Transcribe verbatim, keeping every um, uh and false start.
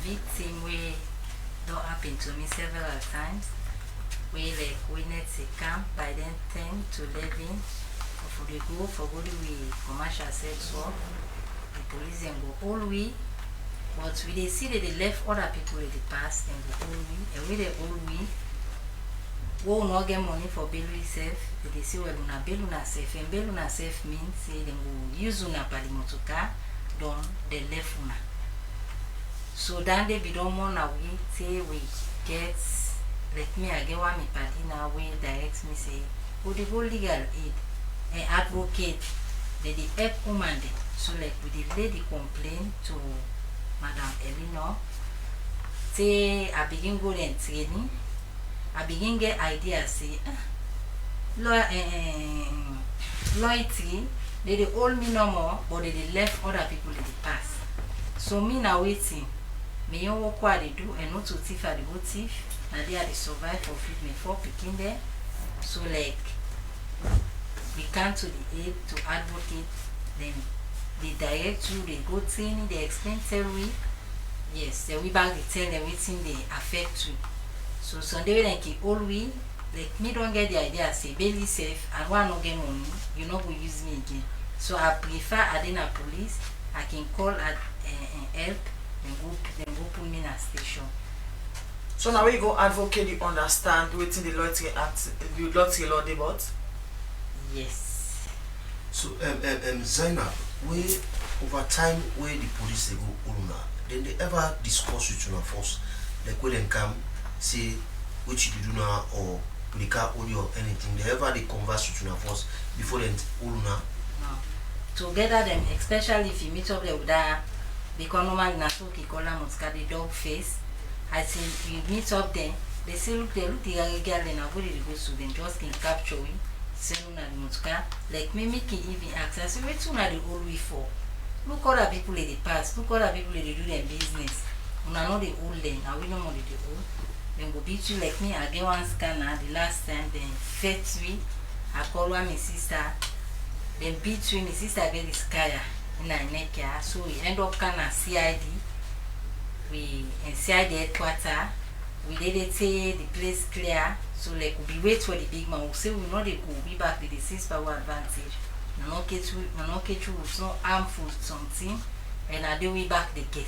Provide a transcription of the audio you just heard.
Big thing wey don happen to me several times, wey, like, wey net dey come by then ten to eleven, for dey go for go do we commercial sex work, the police dem go hold we, but we dey see dem dey left other people wey dey pass, dem go hold we, and we dey hold we, wey we no get money for bail we sef, dem dey say, well, una bail una sef, and bail una sef mean say dem go use una padi motor car, don dem left una. So dan day bin don mona we say we get, like me, I get one mi padi na wey direct me say go dey go legal aid and advocate, dem dey help woman dem. So, like, we dey lay the complaint to Madam Elinor, say I begin go dem training, I begin get idea say, ah, lo- eh, eh, loyalty, dem dey hold me no more, but dem dey left other people dem dey pass. So me na wetin? Me own work wey I dey do, and no to thief I dey go thief, na there I dey survive for feed me four pikin dem. So, like, we come to the aid to advocate dem, dey direct you, dey go training, dey explain tell we. Yes, then we back dey tell dem wetin dey affect we. So some day wey dem kin hold we, like, me don get the idea say bail sef, and when I no get money, you no go use me again. So I prefer I dey na police, I can call at uh, help, dem go dem go put me na station. So na wey you go advocate, you understand wetin the lottery act, the lottery law dey about? Yes. So, um, um, um, Zainab, wey over time wey the police dey go hold una, dem dey ever discuss with una first, like, wey dem come say wetin you dey do now, or we dey come hold you or anything? Dem ever dey converse with una first before dem hold una? No. Together dem, especially if you meet up there with that, because normally na so we call am, the dog face. As in, we meet up there, dem say, look there, look the girl dem, na go dey go so, dem just bin capture we, send una the motor car. Like me, me kin even ask, I say, wetin una dey hold we for? Look other people dem dey pass, look other people dem dey do dem business. Una no dey hold dem, na we no more dey dey hold. Dem go beat you. Like me, I get one scanner the last time, dem fet we. I call one mi sister, dem beat we. Mi sister get the scar in her neck ya, so we end up come na C I D. We in C I D headquarter. We dey dey say the place clear. So, like, we be wait for the big man. We say we no dey go. We back dey dey seize power advantage. We no catch we, we no catch we with no harmful something. And I dey we back dey get.